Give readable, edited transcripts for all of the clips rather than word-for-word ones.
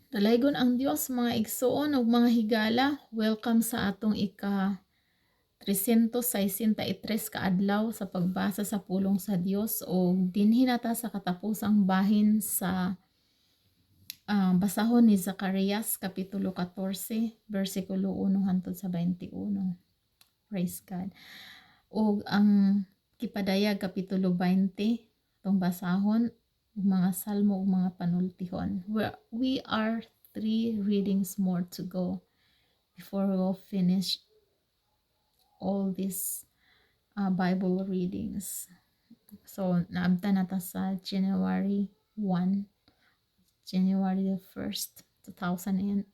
Dalaygon ang Dios, mga igsuon ug mga higala. Welcome sa atong ika 363 ka adlaw sa pagbasa sa pulong sa Dios ug dinhi na ta sa katapusang bahin sa basahon ni Zacarias kapitulo 14 bersikulo 1 hangtod sa 21. Praise God. Ug ang Kipadayag kapitulo 20 atong basahon ug mga salmo ug mga panultihon. We are three readings more to go before we will finish all these Bible readings. So, naabtan na ta sa January 1, January the 1st, 2021.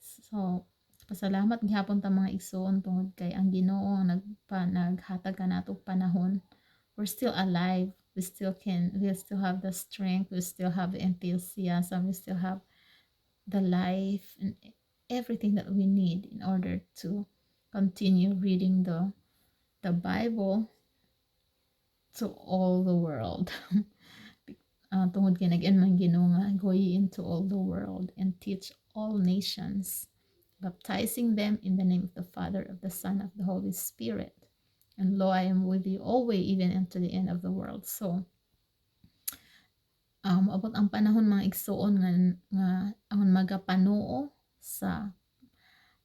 So, pasalamat gihapon ta, mga igsoon, tungod kay ang Ginoo ang naghatag kanato og panahon. We're still alive. We still have the strength, we still have the enthusiasm, we still have the life and everything that we need in order to continue reading the Bible to all the world. Tungod kay nag-ingon man Ginoo nga, "Go ye into all the world and teach all nations, baptizing them in the name of the Father, of the Son, of the Holy Spirit. And lo, I am with you always, even unto the end of the world." So, abot ang panahon, mga igsuon, nga ang magapanuo sa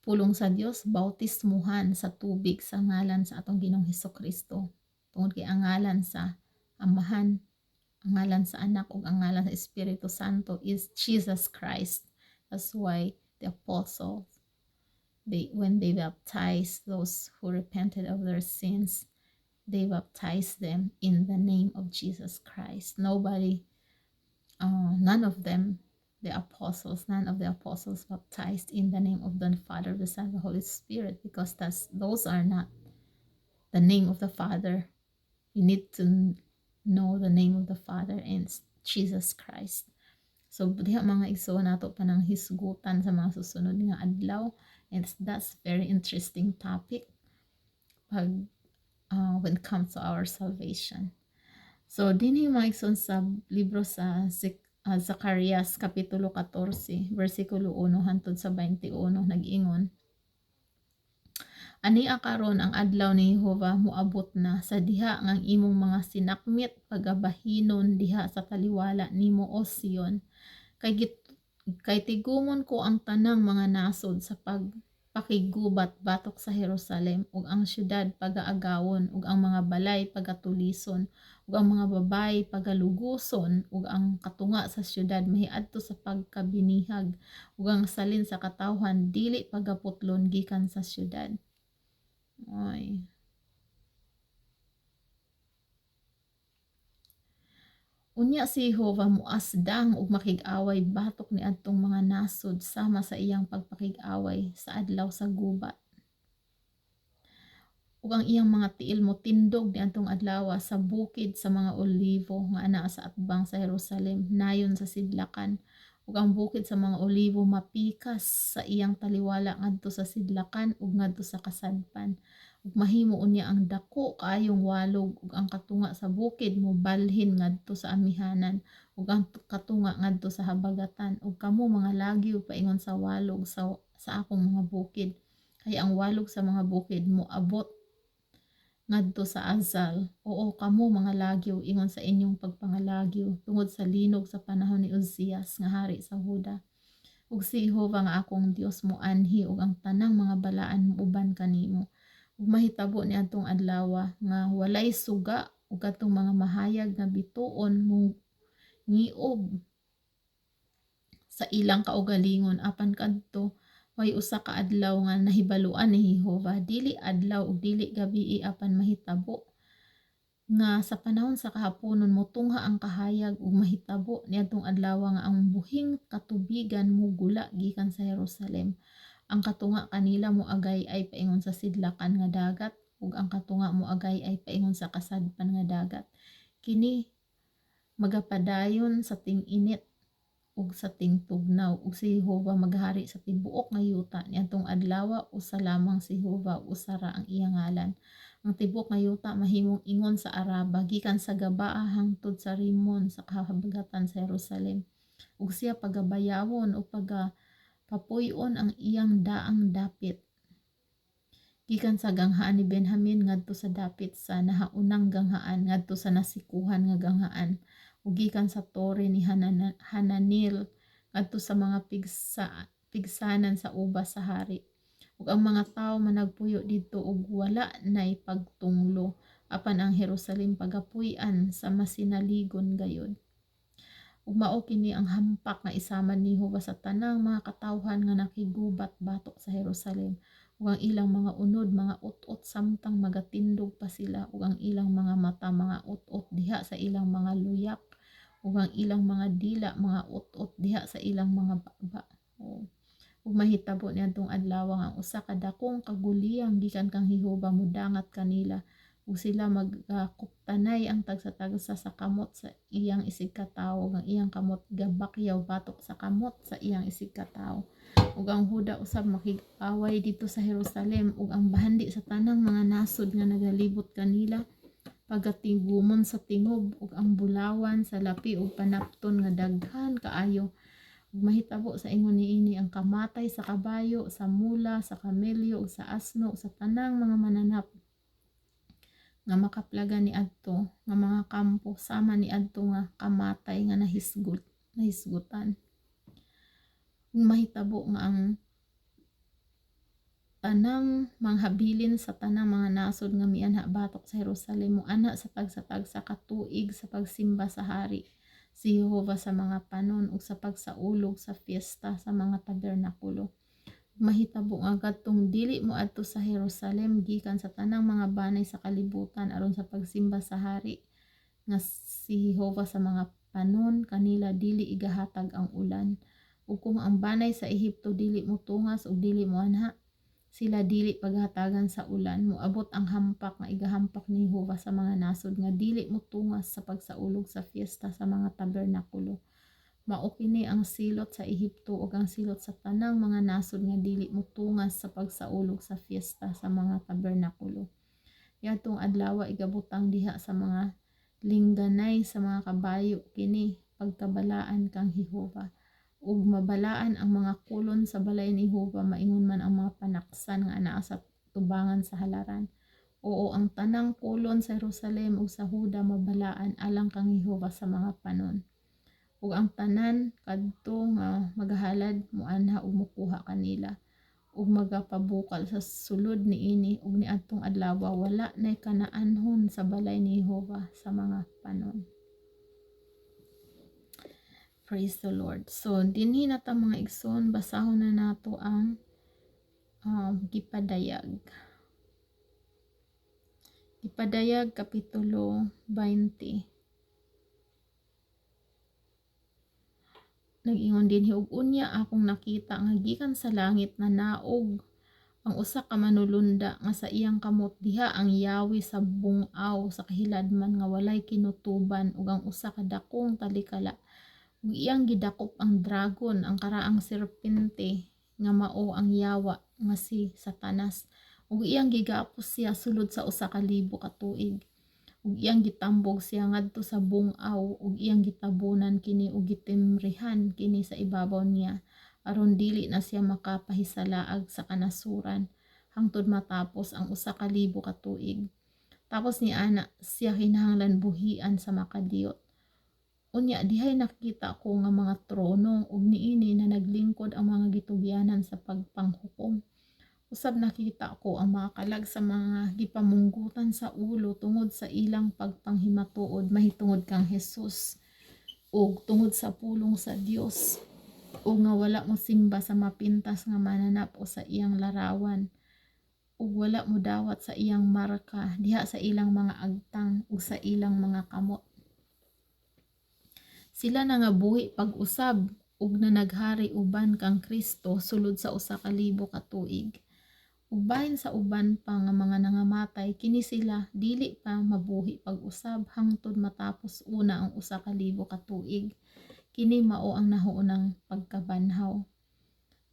pulong sa Dios bautismuhan sa tubig sa ngalan sa atong Ginoong Hesus Kristo. Tungod kay ang ngalan sa Amahan, ang ngalan sa Anak ug ang ngalan sa Espiritu Santo is Jesus Christ. That's why the apostles, they when they baptized those who repented of their sins, they baptized them in the name of Jesus Christ. Nobody, none of them, the apostles, none of the apostles baptized in the name of the Father, the Son, the Holy Spirit, because that's those are not the name of the Father. You need to know the name of the Father and Jesus Christ. So diha, mga igsoon, nato pa nang hisgutan sa mga susunod nga adlaw, and that's very interesting topic pag when it comes to our salvation. So dinhi, mga igsoon, sa libro sa Zacarias kapitulo 14 versikulo 1 hantod sa 21, nag-ingon: "Ania karon ang adlaw ni Jehova moabot na, sa diha nga ang imong mga sinakmit pagabahinon diha sa taliwala nimo, o Sion. Kay tigumon ko ang tanang mga nasod sa pagpakiggubat batok sa Jerusalem, ug ang syudad pagaagawon, ug ang mga balay pagatulison, ug ang mga babayi pagaluguson, ug ang katunga sa syudad mahiadto sa pagkabinihag, ug ang salin sa katawhan dili pagaputlon gikan sa syudad." Ay. "Unya si Jehova moasdang ug makig-away batok niadtong mga nasod sama sa iyang pagpakig-away sa adlaw sa gubat. Ug ang iyang mga tiil motindog niadtong adlaw sa bukid sa mga Olivo nga naa sa atbang sa Jerusalem nayon sa sidlakan, ug ang bukid sa mga Olibo mapikas sa iyang taliwala ngadto sa sidlakan ug ngadto sa kasadpan. Ug mahimo unya ang dako kaayong walog, ug ang katunga sa bukid mobalhin ngadto sa amihanan ug ang katunga ngadto sa habagatan. Ug kamo mga lagyo paingon sa walog sa akong mga bukid, kay ang walog sa mga bukid moabot ngadto sa Azal. Oo, kamo mga lagyo ingon sa inyong pagpangalagyo tungod sa linog sa panahon ni Uzias nga hari sa Huda. Ug si Jehova nga akong Dios moanhi, ug ang tanang mga balaan muuban kanimo. Ug mahitabo niadtong adlaw nga walay suga, ug katong mga mahayag nga bituon mo ngiob sa ilang kaugalingon. Apan kadto way usa ka adlaw nga nahibaluan ni Jehova, dili adlaw ug dili gabii, apan mahitabo nga sa panahon sa kahaponon motungha ang kahayag. Ug mahitabo niadtong adlaw nga ang buhing katubigan mogula gikan sa Jerusalem. Ang katunga kanila moagay ay paingon sa sidlakan nga dagat, ug ang katunga moagay ay paingon sa kasadpan nga dagat. Kini magapadayon sa ting-init ug sa tingtugnaw, ug si Jehova maghari sa tibuok nga yuta. Niadtong adlaw usa lamang si Jehova, usa ra ang iyang ngalan. Ang tibuok nga yuta mahimong ingon sa Araba, gikan sa Gabaa hangtod sa Rimon sa kahabagatan sa Jerusalem. Ug Ug siya pagabayawon ug pagapapuy-on ang iyang daang dapit gikan sa ganghaan ni Benjamin ngadto sa dapit sa nahaunang ganghaan ngadto sa nasikuhan nga ganghaan, ug gikan sa tore ni Hananeel ngadto sa mga pigsanan sa ubas sa hari. Ug ang mga tawo managpuyo didto ug wala nay pagtunglo, apan ang Jerusalem pagapuy-an sa masinaligon gayud. Ug mao kini ang hampak nga isamad ni Jehova sa tanang mga katawhan nga nakigubat batok sa Jerusalem, ug ang ilang mga unod mga ut-ot samtang magatindog pa sila, ug ang ilang mga mata mga ut-ot diha sa ilang mga luyak, ug ang ilang mga dila mga ut-ot diha sa ilang mga baba. Oh. Ug mahitabo niadtong adlaw nga ang usa ka dakong kaguliyang gikan kang Jehova modangat kanila, ug sila magakuptanay ang tagsa-tagsa sa kamot sa iyang isigkatawo, ug ang iyang kamot gabakyaw batok sa kamot sa iyang isigkatawo. Ug ang Huda usab makig-away didto sa Jerusalem, ug ang bahandi sa tanang mga nasod nga nagalibot kanila pagatigumon sa tingob, ug ang bulawan sa lapi ug panapton nga daghan kaayo. Ug mahitabo sa ingon niini ang kamatay sa kabayo, sa mula, sa kamelyo ug sa asno, ug sa tanang mga mananap nga makaplagan niadto nga mga kampo, sama niadto nga kamatay nga nahisgutan. Ug mahitabo nga ang tanang manghabilin sa tanang mga nasod nga mianha batok sa Jerusalem moanha sa tagsa-tagsa ka tuig sa pagsimba sa hari si Jehova sa mga panon ug sa pagsaulog sa fiesta sa mga tabernakulo. Mahitabo nga kadtong dili moadto sa Jerusalem gikan sa tanang mga banay sa kalibutan aron sa pagsimba sa hari nga si Jehova sa mga panon, kanila dili igahatag ang ulan. Ug kung ang banay sa Ehipto dili motungas ug dili moanha, sila dili paghatagan sa ulan. Moabot ang hampak nga igahampak ni Jehova sa mga nasod nga dili motungas sa pagsaulog sa fiesta sa mga tabernakulo. Mao kini ang silot sa Ehipto ug ang silot sa tanang mga nasod nga dili motungas sa pagsaulog sa fiesta sa mga tabernakulo. Yadtong adlaw igabutang diha sa mga lingganay sa mga kabayo kini pagkabalaan kang Jehova, ug mabalaan ang mga kolon sa balay ni Jehova, maingon man ang mga panaksan nga anaa sa tubangan sa halaran. Oo, ang tanang kolon sa Jerusalem ug sa Huda mabalaan alang kang Jehova sa mga panon. Ug ang tanan kadto nga magahalad moanha ug mokuha kanila ug magapabukal sa sulod niini, ug niadtong adlaw wala nay kanaanhon sa balay ni Jehova sa mga panon. Praise the Lord. So dinhi na ta, mga igsoon, basahon na nato ang Gipadayag. Gipadayag kapitulo 20. Nag-ingon dinhi, "Ug unya akong nakita nga gikan sa langit nanaog ang usa ka manulunda nga sa iyang kamot diha ang yawi sa bung-aw sa kahiladman nga walay kinutuban ug ang usa ka dakong talikala. Ug iyang gidakop ang dragon, ang karaang serpente nga mao ang yawa nga si Satanas, ug iyang gigapos siya sulod sa 1,000 ka tuig. Ug iyang gitambog siya ngadto sa bung-aw ug iyang gitabunan kini ug gitimrihan kini sa ibabaw niya aron dili na siya makapahisalaag sa kanasuran hangtod matapos ang 1,000 ka tuig. Tapos ni ana siya kinahanglan buhian sa makadiyot. Unya dihay nakita ko nga mga trono, ug niini na naglingkod ang mga gitugyanan sa pagpanghukom. Usab nakita ko ang mga kalag sa mga gipamunggutan sa ulo tungod sa ilang pagpanghimatuod mahitungod kang Hesus ug tungod sa pulong sa Dios, ug nga wala mo simba sa mapintas nga mananap o sa iyang larawan, ug wala mo dawat sa iyang marka diha sa ilang mga agtang ug sa ilang mga kamot. Sila nangabuhi pag-usab ug nanaghari uban kang Kristo sulod sa 1,000 ka tuig. Ug bahin sa uban pa nga mga nangamatay, kini sila dili pa mabuhi pag-usab hangtod matapos una ang 1,000 ka tuig. Kini mao ang nahuunang pagkabanhaw.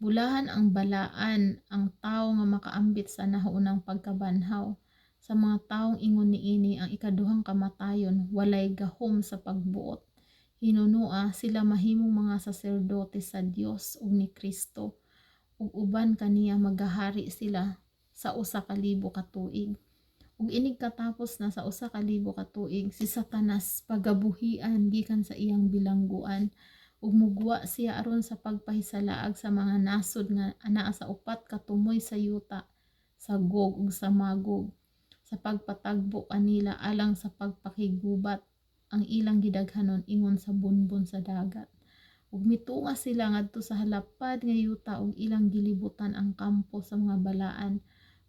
Bulahan ang balaan ang tawo nga makaambit sa nahuunang pagkabanhaw. Sa mga taong ingon niini, ang ikaduhang kamatayon walay gahom sa pagbuot. Hinunua sila mahimong mga saserdote sa Dios ug ni Kristo, ug uban kaniya magahari sila sa 1,000 ka tuig. Ug inig katapos na sa 1,000 ka tuig, si Satanas pagabuhian gikan sa iyang bilangguan, ug mugwa siya aron sa pagpahisalaag sa mga nasod nga anaa sa upat ka tumoy sa yuta, sa Gog ug sa Magog, sa pagpatagbo kanila alang sa pagpakigubat. Ang ilang gidaghanon ingon sa bunbon sa dagat. Ug mitunga sila ngadto sa halapad nga yuta ug ilang gilibutan ang kampo sa mga balaan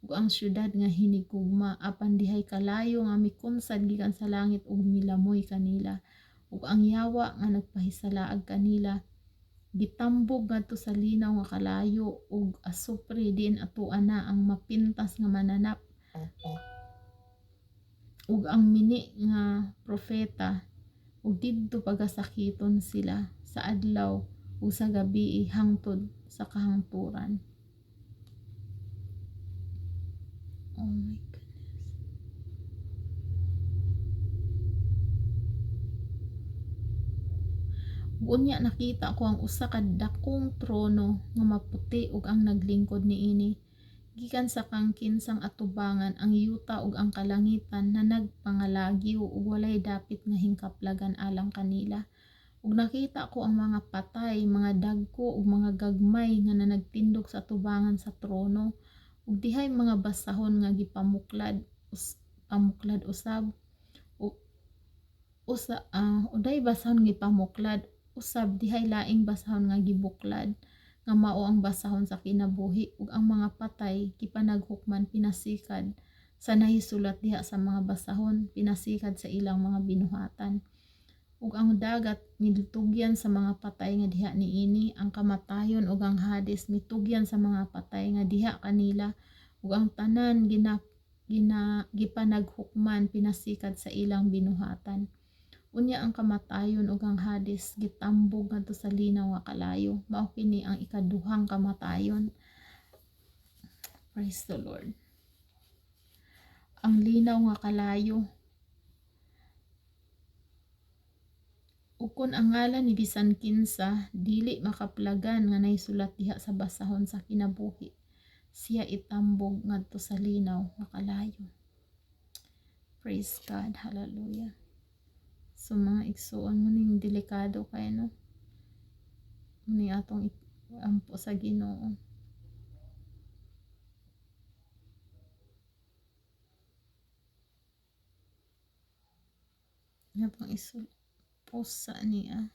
ug ang syudad nga hinigugma, apan dihay kalayo nga mikunsad gikan sa langit ug milamoy kanila. Ug ang yawa nga nagpahisalaag kanila gitambog ngadto sa linaw nga kalayo ug asupre, diin atoa na ang mapintas nga mananap ug ang mini nga propeta, ug didto pagasakiton sila sa adlaw ug sa gabii hangtod sa kahangturan. Oh my goodness. Unya nakita ko ang usa ka dakong trono nga maputi ug ang naglingkod niini. Gikan sa kangkinsang atubangan ang yuta ug ang kalangitan na nagpangalagyo ug walay dapit nga hingkaplagan alang kanila. Ug nakita ko ang mga patay, mga dagko ug mga gagmay nga nanagtindog sa atubangan sa trono. Ug dihay mga basahon nga gipamuklad, pamuklad usab o usa uday basahon gipamuklad usab, dihay laing basahon nga gibuklad nga mao ang basahon sa kinabuhi, ug ang mga patay gipanaghukman pinasikad sa nahisulat diha sa mga basahon pinasikad sa ilang mga binuhatan. Ug ang dagat mitugyan sa mga patay nga diha niini, ang kamatayon ug ang Hades mitugyan sa mga patay nga diha kanila, ug ang tanan gina, gina gipanaghukman pinasikad sa ilang binuhatan. Unya ang kamatayon ug ang Hades gitambog ngadto sa linaw nga kalayo. Mao kini ang ikaduhang kamatayon. Praise the Lord. Ang linaw nga kalayo. Ug kun ang ngalan ni bisan kinsa dili makaplagan nga nahisulat diha sa basahon sa kinabuhi, siya itambog ngadto sa linaw nga kalayo. Praise God. Hallelujah. So mga igsuon, mo ning delikado kay, no, ni atong ampo sa Ginoo. Atong post sa niya.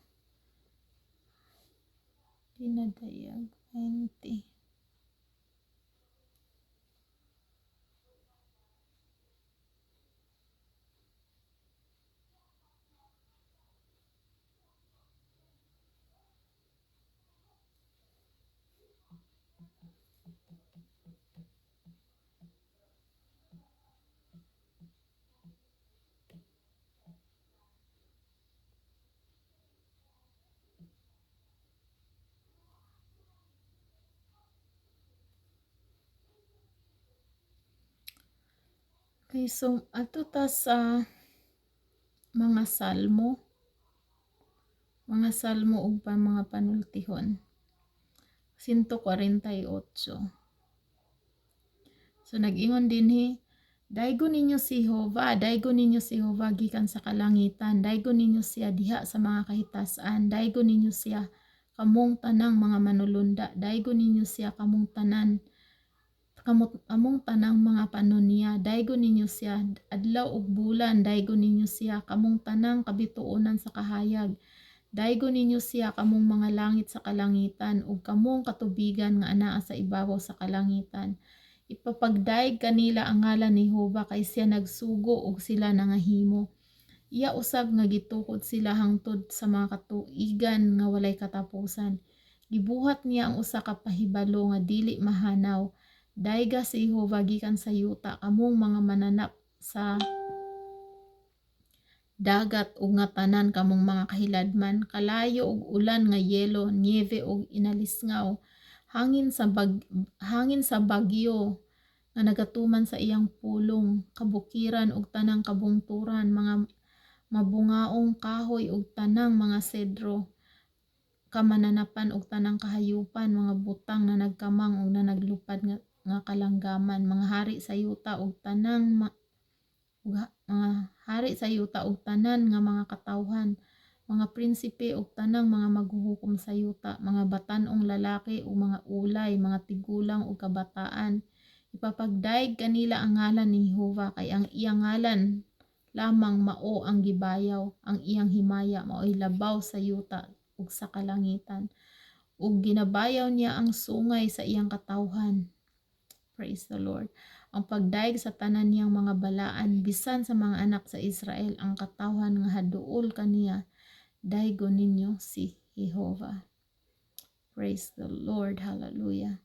Pinadayag 20. Okay, so ato ta sa mga salmo. Mga salmo ug pa mga panultihon. 148. So nag-ingon dinhi, "Daygon ninyo si Jehova, daygon ninyo si Jehova gikan sa kalangitan, daygon ninyo siya diha sa mga kahitasan, daygon ninyo siya kamong tanang mga manulunda, daygon ninyo siya kamong tanan kamong tanang mga panon niya, daygon ninyo siya adlaw ug bulan, daygon ninyo siya kamong tanang kabituonan sa kahayag, daygon ninyo siya kamong mga langit sa kalangitan ug kamong katubigan nga anaa sa ibabaw sa kalangitan. Ipapagdayeg kanila ang ngalan ni Jehova, kay siya nagsugo ug sila nangahimo. Iya usab nga gitukod sila hangtod sa mga katuigan nga walay katapusan. Gibuhat niya ang usa ka pahibalo nga dili mahanaw. Dayga si Jehova gikan sa yuta, kamong mga mananap sa dagat ug nga tanan kamong mga kahiladman, kalayo ug ulan nga yelo, niebe ug inalisngaw, hangin sa bagyo nga nagatuman sa iyang pulong, kabukiran ug tanang kabungturan, mga Mabungaong kahoy ug tanang mga sedro, kamananapan ug tanang kahayupan, mga butang na nagkamang ug na naglupad nga kalanggaman, mga hari sa yuta ug tanang mga hari sa yuta ug tanan nga mga katawhan, mga prinsipe ug tanang mga maghuhukom sa yuta, mga batan-ong lalaki ug mga ulay, mga tigulang ug kabataan. Ipapagdayeg kanila ang ngalan ni Jehova, kay ang iyang ngalan lamang mao ang gibayaw, ang iyang himaya mao'y labaw sa yuta ug sa kalangitan. Ug ginabayaw niya ang sungay sa iyang katawhan. Praise the Lord. Ang pagdayeg sa tanan niyang mga balaan, bisan sa mga anak sa Israel, ang katawhan nga haduol kaniya, daygon ninyo si Jehova. Praise the Lord. Hallelujah.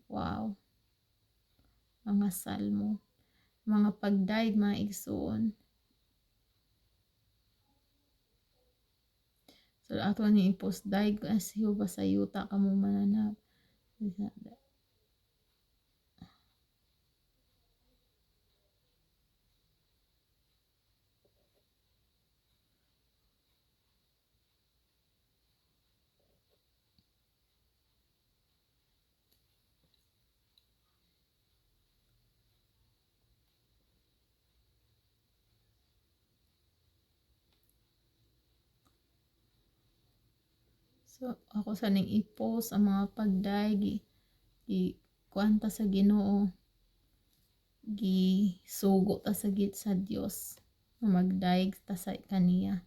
Wow. Mga salmo. Mga pagdayeg, mga igsuon. So ato ni i-post, dayeg si Jehova sa yuta kamo mananap. So ako sa ning i-post ang mga pagdayeg, gi kuan ta sa Ginoo, gisugo ta sa git sa Dios magdayeg ta sa kaniya.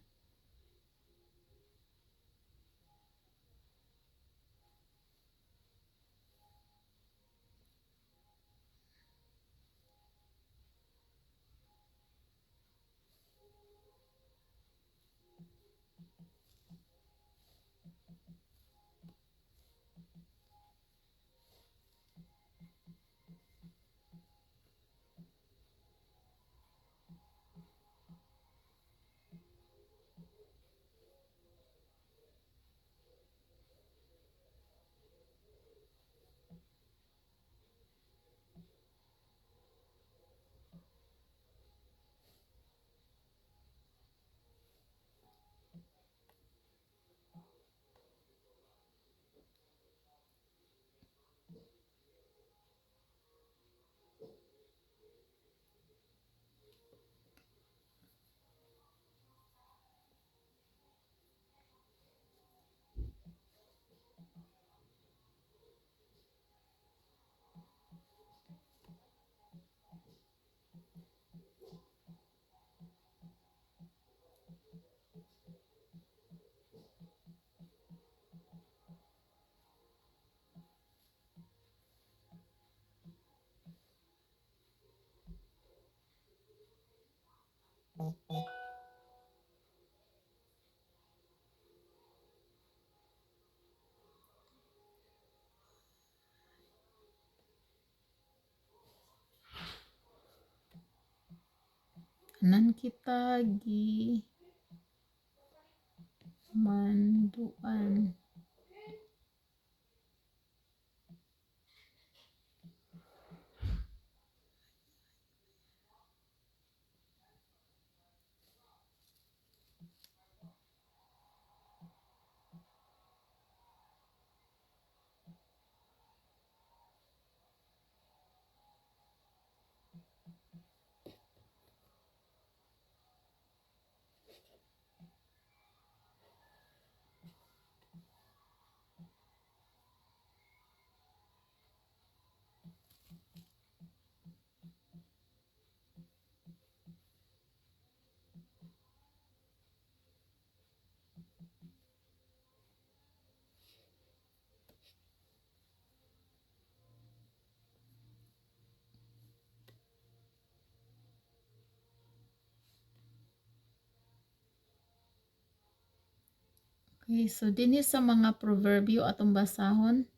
Anan kita gi manduan. Okay, so dinhi sa mga proverbio atong basahon.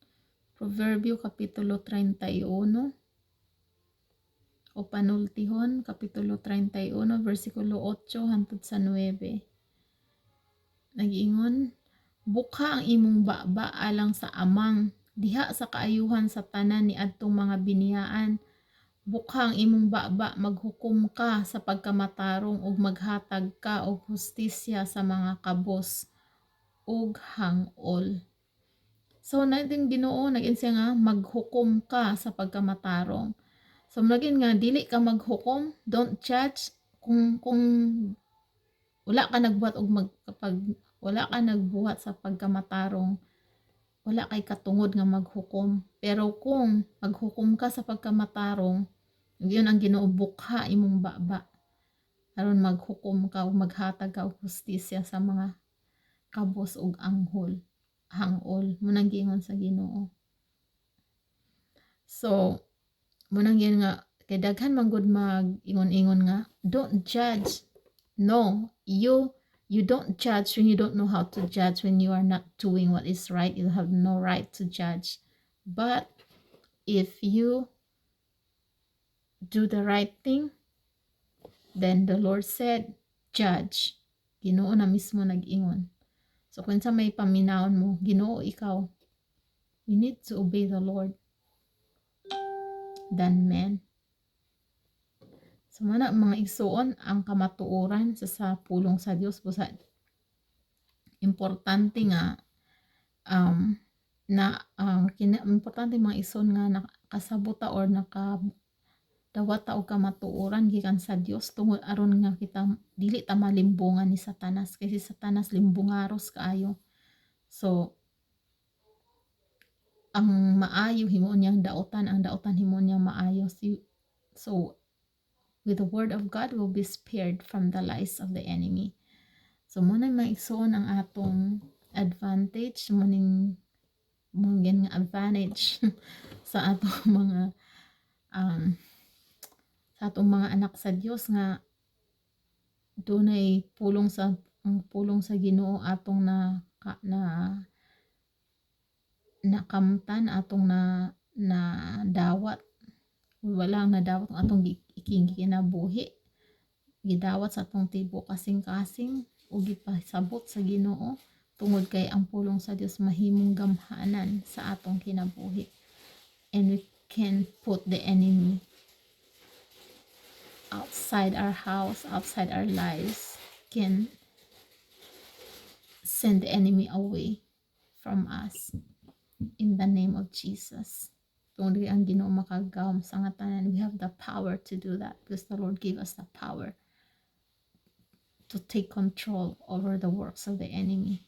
Proverbio kapitulo 31 o panultihon kapitulo 31 versikulo 8 hangtod sa 9. Nagiingon, bukha ang imong baba alang sa amang diha sa kaayuhan sa tanan ni adtong mga biniyaan. Bukha ang imong baba, maghukom ka sa pagkamatarong ug maghatag ka og hustisya sa mga kabos ug hangol. So natin Ginoo nag siya nga maghukom ka sa pagkamatarong. So nagin nga dili ka maghukom, don't judge kung wala ka nagbuhat og magkapag wala ka nagbuhat sa pagkamatarong, wala kay katungod nga maghukom. Pero kung maghukom ka sa pagkamatarong, yun ang Ginoo, bukha imong baba aron maghukom ka ug maghatag ka og hustisya sa mga kabos ug anghol hangol. Mao nang giingon sa Ginoo. So mao nang giingon nga kay daghan man gud mag ingon-ingon nga don't judge. No, you don't judge when you don't know how to judge. When you are not doing what is right, you have no right to judge. But if you do the right thing, then the Lord said, "Judge." Ginoo na mismo nag-ingon. So kung sa may paminawon mo, Ginoo ikaw, we need to obey the Lord than men. So mana, mga igsuon, ang kamatuoran sa pulong sa Dios. Busa importante nga na ang importante, mga igsuon, nga nakasabot ta or naka dawat ta og kamatuoran gikan sa Dios tungod aron nga kita dili ta malimbungan ni Satanas, kay si Satanas limbungaros kaayo. So ang maayo himuon niyang dautan, ang dautan himuon niyang maayo. So with the word of God will be spared from the lies of the enemy. So mao na, mga igsuon, ang atong advantage, mo ning mo nga advantage sa atong mga anak sa Dios nga dunay pulong sa ang pulong sa Ginoo atong na ka, na nakamtan, atong na na dawat. Wala ang nadawat ang atong kinabuhi, gidawat sa atong tibuok kasing-kasing ug gipasabot sa Ginoo tungod kay ang pulong sa Dios mahimong gamhanan sa atong kinabuhi, and we can put the enemy outside our house, outside our lives, can send the enemy away from us in the name of Jesus. Tungod kay ang Ginoo makagagahom sa nga tanan, we have the power to do that because the Lord gave us the power to take control over the works of the enemy.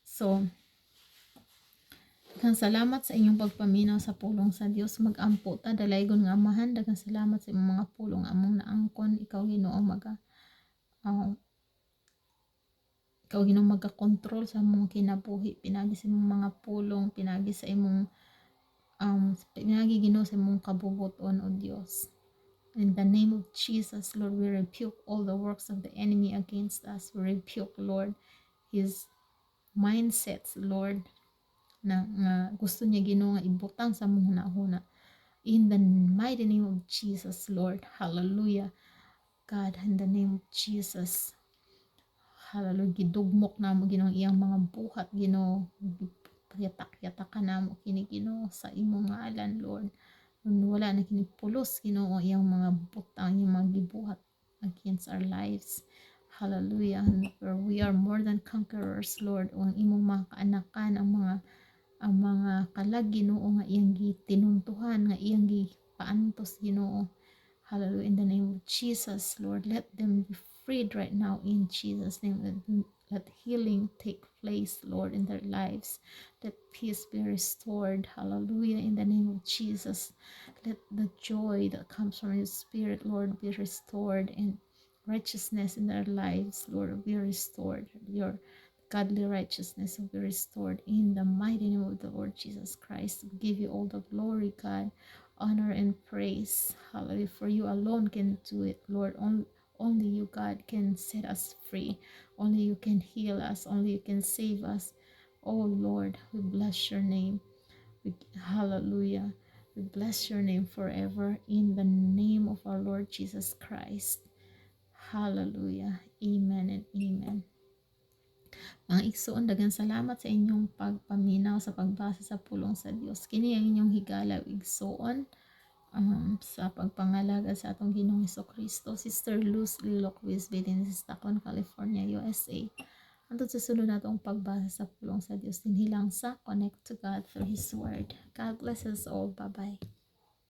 So, daghang salamat sa inyong pagpaminaw sa pulong sa Dios. Mag-ampo ta. Dalaygon nga Amahan, daghang salamat sa imong mga pulong among naangkon. Ikaw, Ginoo, ikaw, Ginoo, magakontrol sa among kinabuhi pinagi sa imong mga pulong, pinagi, Ginoo, sa imong kabubuton, o Dios. In the name of Jesus, Lord, we rebuke all the works of the enemy against us. We rebuke, Lord, his mindsets, Lord, na nga gusto niya, Ginoo, nga ibutang sa among hunahuna. In the mighty name of Jesus, Lord. Hallelujah. God, in the name of Jesus. Hallelujah. Gidugmok namo, Ginoo, ang iyang mga buhat, Ginoo. Yatak-yatakan namo kini, Ginoo, sa imong ngalan, Lord. Wala na kini pulos, Ginoo, iyang mga butang, iyang mga gibuhat against our lives. Hallelujah. For we are more than conquerors, Lord. O ang imong mga kaanakan, ang mga kalag, Ginoo, nga iyang gitinuntuhan, nga iyang gipaantos, Ginoo. Hallelujah. In the name of Jesus, Lord, let them be freed right now in Jesus' name. Let healing take place, Lord, in their lives. Let peace be restored. Hallelujah. In the name of Jesus. Let the joy that comes from your Spirit, Lord, be restored and righteousness in their lives, Lord, be restored. Your godly righteousness will be restored in the mighty name of the Lord Jesus Christ. We give you all the glory, God, honor and praise. Hallelujah. For you alone can do it, Lord. Only you, God, can set us free. Only you can heal us. Only you can save us. Oh, Lord, we bless your name. Hallelujah. We bless your name forever in the name of our Lord Jesus Christ. Hallelujah. Amen and amen. Mga igsoon, daghang salamat sa inyong pagpaminaw sa pagbasa sa pulong sa Dios. Kini ang inyong higala igsoon. sa pagpangalagad sa atong Ginoong Kristo. Sister Luz Locquiz, Bitin sa Stockton, California, USA. Hantod sa sunod natong pagbasa sa pulong sa Dios dinhi lang sa Connect to God through His Word. God bless us all. Bye-bye.